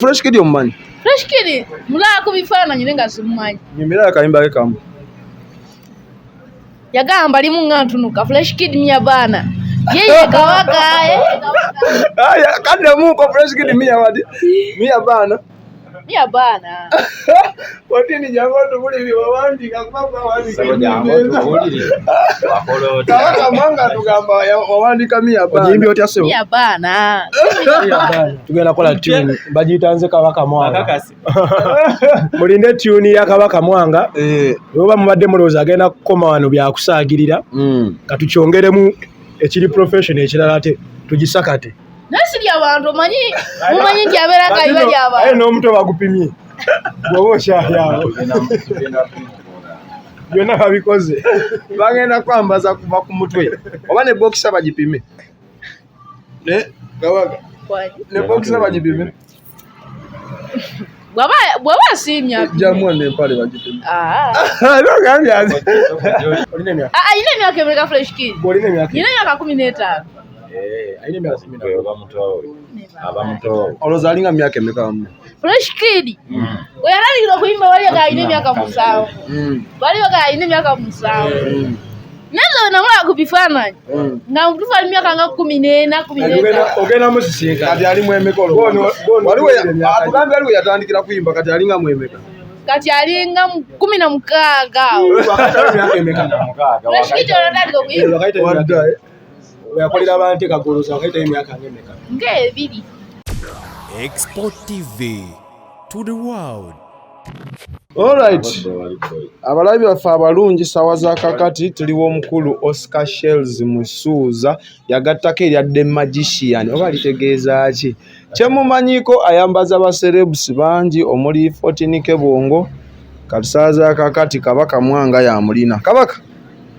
Fresh Kid omumanyi? Fresh Kid mulaba ku bifaananyi naye nga simumanyi. Nyimbira akayimba ke kamu. Yagamba limu nga ntunuka Fresh Kid miya baana. Yeye kabaka yeye kabaka. Aya kaddemuko Fresh Kid miya wadi. Miya baana. Miya baana. Watini jangu tubulire wawandiika kuba wawandiika. Jangu tubulire. Wakola otya? Kabaka Mwanga tugamba wawandiika miya baana. Ogimbye otya ssebo? Miya baana. Tugenda kukola tune bagiyita nze Kabaka Mwanga. Akakasi. Mulinde tune ya Kabaka Mwanga. Eh. Oba mubadde mulowooza agenda kukoma wano byakusaagirira. Katukyongeremu ekiri profession ekirala ate tugisakate. Naye siri abantu omanyi mumanyi nti abeera akayiba Aye ly'abantu. n'omuto bagupimye. Bw'oba okyali awo. Tugenda bimukola. Byonna babikoze. Bagenda kwambaza kuva ku mutwe. Oba ne boxer bagipime. Ne Kabaka ne boxer bagipime. Bw'aba asiimye apime. Jamu n'empale bagipime. Ah. Ogambye ati. Olina emyaka? Ah, alina emyaka emeka Fresh Kid? Gwe olina emyaka? Nina emyaka 15. Eh, Alina emyaka 10. gwe oba muto we. Aba muto we. Olowooza alinga myaka emeka wamu? Fresh Kid. We yatandikira okuyimba bali nga alina emyaka 7. Bali nga alina emyaka 7. Naye nze namulaba ku bifaananyi nga mutuufu ali myaka nga 14, 15. Ogenda musisinkana. Kati ali mu emeka olwo? Gwono- Waliwo emyaka gye. atugambye aliwo yatandikira kuyimba kati alinga mu emeka. Kati alinga mu 16 awo. Wakati emyaka emeka? Mukaaga. Fresh Kid olwatandika okuyimba Wakayita emyaka Wadda, eh. Weyakolera bantu kagoloza wakayitayo emyaka ng'emeka? ng'ebiri. Export TV to the world. Alright. Abalabi baffe abalungi ssaawa za kakati tuliwo omukulu Oscar Shells Musuuza yagattako erya The Magician oba litegeeza ki? Kyemumanyiiko ayambaza ba celebs bangi omuli 14 Kebongo kati ssaawa za kakati Kabaka Mwanga yamulina. Kabaka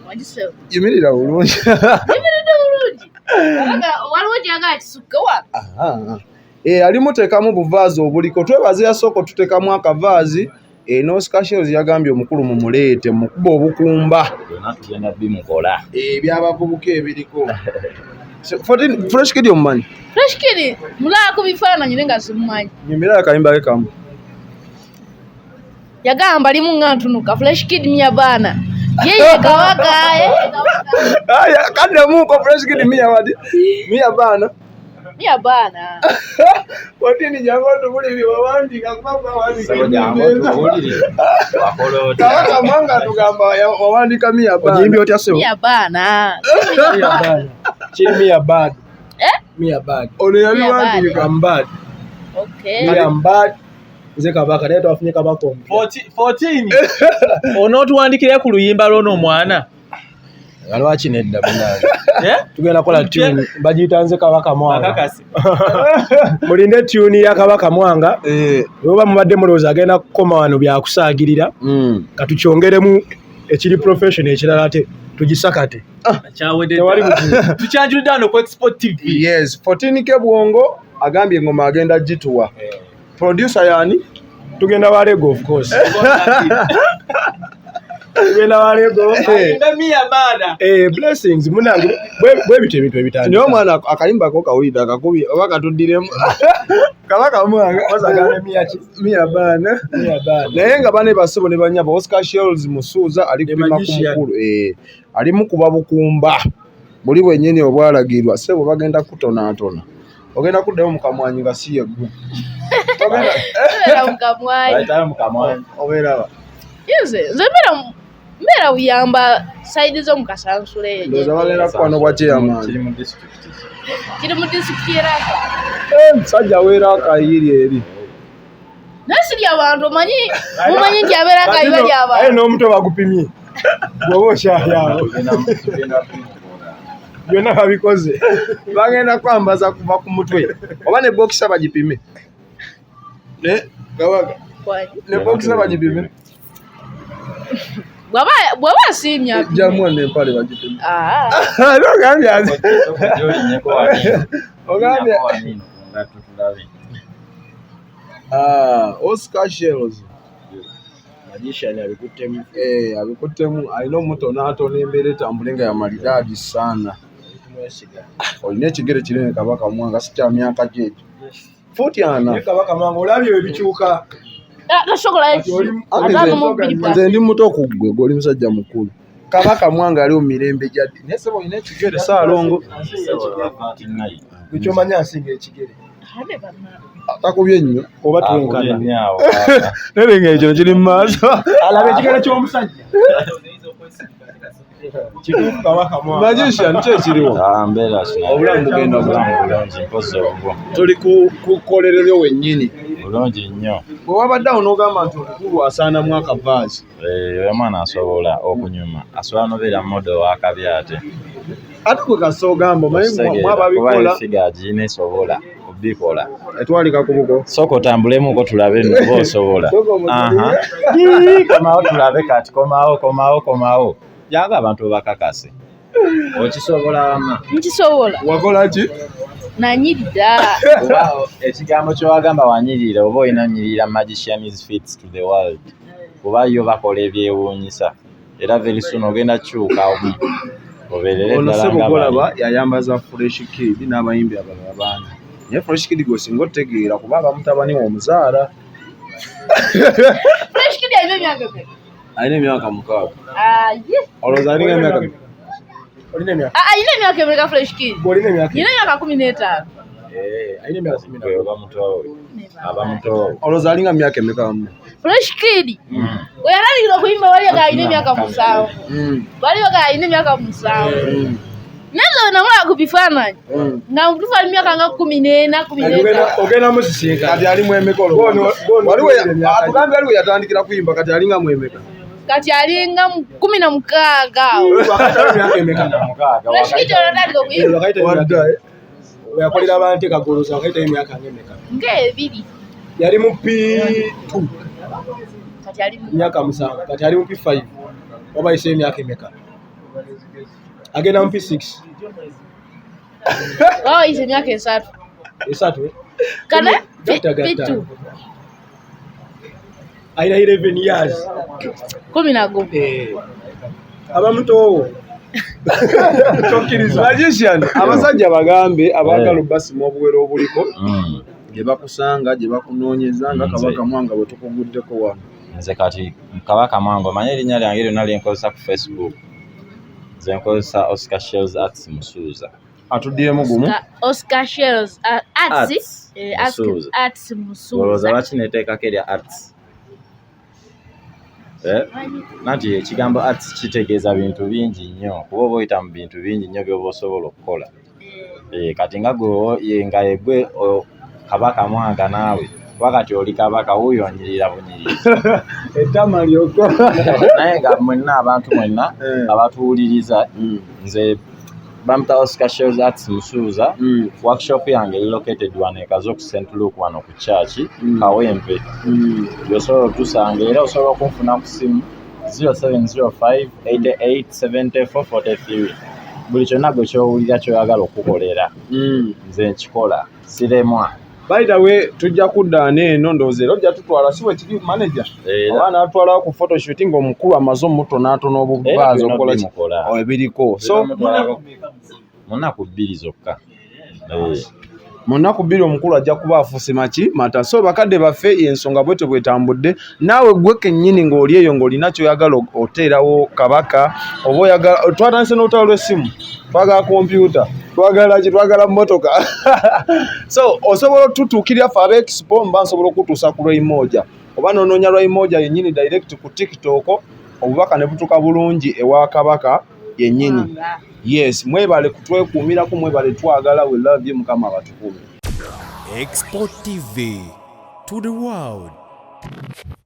Wagisewo. yimirira bulungi. Yimiridde bulungi. Kubanga waliwo kyagala kisukka wa. Aha. Eh, alimuteekamu buvaazi obuliko twebaza yasooka otuteekamu akavaazi ne Oscar Shells yagambye omukulu mumuleete mukuba obukumba. Byonna tugenda bimukola. Ebyabavubuka ebiriko. So, 14 Fresh Kid omumanyi? Fresh Kid mulaba ku bifaananyi naye nga simumanyi. Nyimbira akayimba ke kamu. Yagamba limu nga ntunuka Fresh Kid miya baana. Yeye kabaka yeye kabaka. Aya kaddemuko Fresh Kid miya wadi. Miya baana. Miya baana. Watini jangu tubulire wawandiika kuba wawandiika. Jangu tubulire. Wakola otya? Kabaka Mwanga tugamba wawandiika miya baana. Ogimbye otya ssebo? Miya baana. Miya bad. Kiri miya bad. Eh? Miya bad. Ono yabiwandiika. I'm bad. Okay. Me I'm bad. Nze Kabaka naye twafunye Kabaka omupya. 14 onootuwandikira ku luyimba lw'ono omwana. Nga lwaki nedda munnange? Eh? Tugenda kukola tune bagiyita nze Kabaka Mwanga. Akakasi. Mulinde tune ya Kabaka Mwanga. Eh. Oba mubadde mulowooza agenda kukoma wano byakusaagirira. Katukyongeremu ekiri profession ekirala ate tugisakate. Kyawedde. Tewali buzibu. Tukyanjulidde wano ku Export TV. Yes, 14 Kebwongo agambye engoma agenda gituwa. Producer yani? Tugenda Walego of course. Tugenda Walego. Ayimbe miya baana. Eh, blessings munange bwe bityo ebintu Naye ebitandika. omwana akayimba ko kawulidde akakubi oba katuddiremu. Kabaka Mwanga Ozagambe miya ki? miya baana. Miya bad. Naye nga bane basibo ne bannyabo Oscar Shells Musuuza ali The kupima ku magician. mukulu ali mukuba bukumba buli bwennyini obwalagirwa ssebo bagenda kutonaatona ogenda kuddayo mu kamwanyi nga si yeggwe Togenda Mbeera mu kamwanyi. Bayitayo mu kamwanyi. obeeraba Nze nze mbeera buyamba sayidi z'omu Kasansula eyo. ndowooza bagenda kukwano bwa chairman Kiri mu disitulikiti. Kiri mu disitulikiti y'e Rakai. Musajja weera akayiri eri Naye siri abantu omanyi mumanyi nti abeera akayiba Aye ly'abantu. n'omuto bagupimye. Bw'oba okyali awo. Tugenda bimukola. Byonna babikoze. Bagenda kwambaza kuva ku mutwe oba ne boxer bagipime. Ne Kabaka ne boxer bagipime. Bw'aba asiimye apime. Jamu n'empale bagipime. Ah. Ogambye ati. Gy'olinyeko wano. Ogambye Linyako wano eno ku ngatto tulabe. Ah, Oscar Shells Magician abikuttemu. Eh, abikuttemu alina omutonaatona embeera etambule nga ya malidaadi sana. Tumwesiga. Olina ekigere kinene Kabaka Mwanga si kya myaka gye egyo. Fuuti ana. Naye Kabaka Mwanga olabye ebikyuka. Ah, tasobola Kati oli- ataano mu bbiri Nze ndi muto ku ggwe, gwe oli musajja mukulu. Kabaka Mwanga ali mu mirembe gya ddi? Naye ssebo olina ekigere, Ssaalongo. Gwe ky'omanyi asinga ekigere. Takubye nnyo. Oba twenkana. Naye nga ekyo kiri mu maaso. Alaba ekigere ky'omusajja. Kituufu Kabaka Mwanga. Magician, ki ekiriwo? Mbeera Obulamu bugenda obulamu bulungi mpozi obwo. Tuli ku kkolerero lyo wennyini. Bulungi nnyo. Bwe wabadde awo n'ogamba nti omukulu asaanamu akavaazi. Oyo omwana asobola okunyuma, asobola n'obeera model w'akabi ate. Ate gwe kasita ogamba omanyi Okitegeera, mwababikola. kuba efiga agirina esobola obikola. Etwalika ku buko. Sooka otambulemuko tulabe nno oba osobola. Sooka omutulire. Aha. Ii, komawo tulabe kati, komawo, komawo, komawo. Jangu abantu bakakase. Okisobola wamma. Nkisobola. Wakola ki? Nanyirira. Kuba ekigambo ky'owagamba wanyirira oba olina onyirira magician's feats to the world. Kuba yo bakola ebyewuunyisa. Era very soon ogenda kukyukamu. Obeerere Ono ddala ssebo nga gw'olaba bali. yayambaza Fresh Kid n'abayimbi abalala bangi. Naye Fresh Kid gw'osinga otegeera kuba aba mutabani we omuzaala. Fresh Kid alina emyaka emeka? Alina emyaka 6. Ah, ye. Olowooza alinga emyaka Olina emyaka. Ah, alina emyaka emeka Fresh Kid? Gwe olina emyaka. Nina emyaka 15. Alina emyaka 10. Gwe oba muto we. Aba muto we. Olowooza alinga myaka emeka wamma? Fresh Kid. We yatandikira okuyimba wali nga alina emyaka 7. Bali baga alina emyaka 7. Naye nze namulaba ku bifaananyi nga mutuufu ali myaka nga 14, 15. Ogenda musisinkana. Kati ali mu emeka olowooza? Waliwo atugambye aliwo yatandikira kuyimba kati alinga mu emeka? Kati alinga mu 16 awo. Wakayitawo emyaka emeka? Fresh Kid olwatandika okuyimba Wakayitawo emyaka. Weyakolera abantu ekagoloza wakayitawo emyaka ng'emeka? ng'ebiri. Yali mu P2 Kati ali mu emyaka 7 kati ali mu P5 oba ayiseeyo emyaka emeka? Agenda mu P6 oba wayise emyaka 3. 3 eh? Kana Gatta, gatta. P2 Alina 11 years. 11. Aba mutowo. Tokkiriza. Magician, abasajja bagambe abaagala obbasima obuwero obuliko gye bakusanga gye bakunoonyeza nga Kabaka Mwanga bwe tukuguddeko wano. Nze kati Kabaka Mwanga omanyi erinnya lyange lyonna lye nkozesa ku Facebook. Nze nkozesa Oscar Shells Arts Musuuza. Atuddiremu gumu. Oscar Shells Arts Musuuza. Arts Olowooza Musuuza. lwaki neeteekako erya Arts? Nanti ekigambo arts kitegeeza bintu bingi nnyo kuba oba oyita mu bintu bingi nnyo by'oba osobola okukola. Kati nga gwe nga yegwe Kabaka Mwanga naawe kuba kati oli kabaka wuuyo onyirira bunyirizi. Ettama lyokka. Naye nga mwenna abantu mwenna abatuwuliriza nze bampita Oscar Shells Arts Musuuza. Workshop yange eri located wano e Kazo ku St. Luke wano ku church Kawempe. Gy'osobola otusanga era osobola okunfuna ku ssimu 0705 88 74 43. Buli kyonna gwe ky'owulira ky'oyagala okukolera nze nkikola siremwa. By the way, tujja kuddaana eno ndowooza era ojja tutwala si bwe kiri manager. Oba n'atwalawo ku photoshoot ng'omukulu amaze omuto n'atona obuvaazi okola ki? Ebiriko. So mu nnaku 2 zokka. Mu nnaku 2 omukulu ajja kuba afuuse maki mata. So bakadde baffe ensonga bwetyo bwetambudde. Naawe gwe kennyini ng'oli eyo ng'olina ky'oyagala oteerawo Kabaka oba oyagala twatandise n'olutalo lw'essimu, twagala kompyuta, twagala ki, twagala mmotoka. So osobola otutuukirira ffe ab'Expo mba nsobola okutuusa ku Lwaimoja oba n'onoonya Lwaimoja yennyini direct ku TikTok obubaka ne butuuka bulungi ewa Kabaka yennyini. Yes, mwebale kutwekuumirako, mwebale twagala, we love you, Mukama abatukuume. Expo TV to the world.